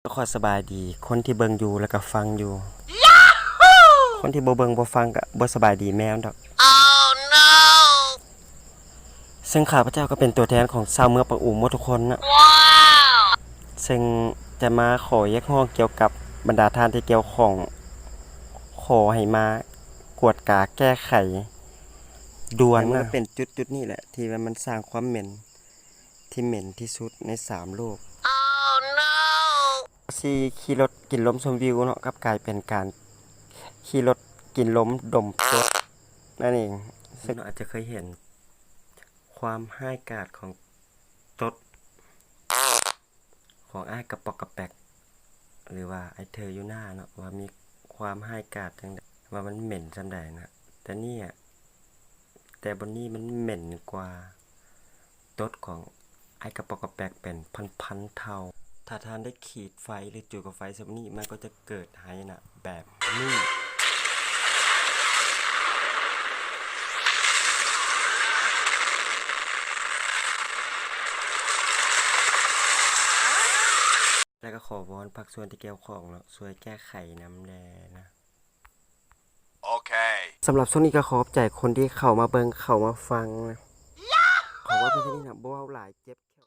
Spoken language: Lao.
ຂໍສະບາຍດີຄົນທີ່ເບິ່ງຢູ່ ແລ້ວກໍຟັງຢູ່. ຄົນທີ່ບໍ່ເບິ່ງບໍ່ຟັງກໍບໍ່ສະບາຍດີແມ່ນດອກ. ເຊິ່ງຂ້າພະເຈົ້າກໍເປັນຕົວແທນຂອງຊາວເມືອງປາກອູ່ໝົດທຸກຄົນນະ, ເຊິ່ງຈະມາຂໍຮຽກຮ້ອງກ່ຽວກັບບັນດາທ່ານທີ່ກ່ຽວຂ້ອງ, ຂໍໃຫ້ມາກວດກາແກ້ໄຂດ່ວນນະ. ມັນກໍເປັນຈຸດໆນີ້ແຫຼະ ທີ່ວ່າມັນສ້າງຄວາມເໝັນ ທີ່ເໝັນທີ່ສຸດໃນສາມໂລກ. ຊິຂີ່ລົດກິນລົມຊົມວິວເນາະ, ກັບກາຍເປັນການຂີ່ລົດກິນລົມດົມຕົດນັ້ນເອງ. ເຊິ່ງອາດຈະເຄີຍເຫັນຄວາມຮ້າຍກາດຂອງຕົດຂອງອ້າຍກະປອກກະແປກ ຫຼືວ່າອ້າຍເທີຢູ່ໜ້າເນາະ, ວ່າມີຄວາມຮ້າຍກາດຈັ່ງໃດ, ວ່າມັນເໝັນສ່ຳໃດນະ. ແຕ່ນີ້ ແຕ່ບ່ອນນີ້ມັນເໝັນກວ່າຕົດຂອງອ້າຍກະປອກກະແປກເປັນພັນໆເທົ່າ. ຖ້າທ່ານໄດ້ຂີດໄຟ ຫຼື ຈູດກັບໄຟສ່ຳນີ້ ມັນກໍຈະເກີດໄຫຍະນະແບບນີ້. ແລ້ວກໍຂໍວອນພາກສ່ວນທີ່ກ່ຽວຂ້ອງເນາະ ຊ່ວຍແກ້ໄຂນຳແດ່ນະ. ໂອເຄ. ສຳລັບຊ່ວງນີ້ກໍຂອບໃຈຄົນທີ່ເຂົ້າມາເບິ່ງ ເຂົ້າມາຟັງນະ. ຂໍເວົ້າພຽງເທົ່ານີ້ນະ, ບໍ່ເວົ້າຫຼາຍ ເຈັບ